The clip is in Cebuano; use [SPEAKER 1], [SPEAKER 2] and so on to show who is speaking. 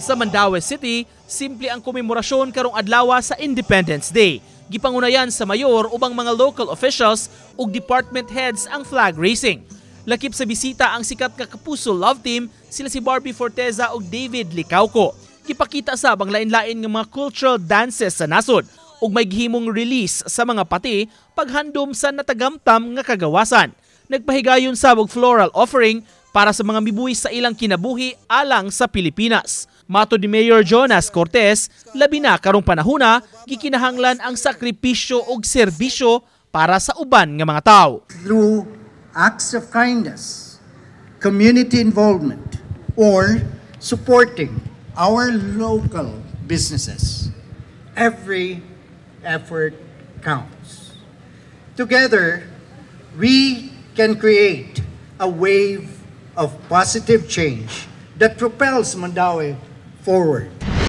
[SPEAKER 1] Sa Mandaue City, simple ang komemorasyon karong adlaw sa Independence Day. Gipangunayan sa mayor ubang mga local officials ug department heads ang flag raising. Lakip sa bisita ang sikat nga Kapuso Love Team, sila si Barbie Forteza ug David Licauco. Gipakita sab ang lain-lain nga mga cultural dances sa nasod ug may gihimong release sa mga pati paghandom sa natagamtam nga kagawasan. Nagpahigayon sab og floral offering para sa mga mibuwis sa ilang kinabuhi alang sa Pilipinas. Matod ni Mayor Jonas Cortez, labi na karong panahona, gikinahanglan ang sakripisyo ug serbisyo para sa uban nga mga tawo.
[SPEAKER 2] Through acts of kindness, community involvement, or supporting our local businesses. Every effort counts. Together, we can create a wave of positive change that propels Mandaue forward.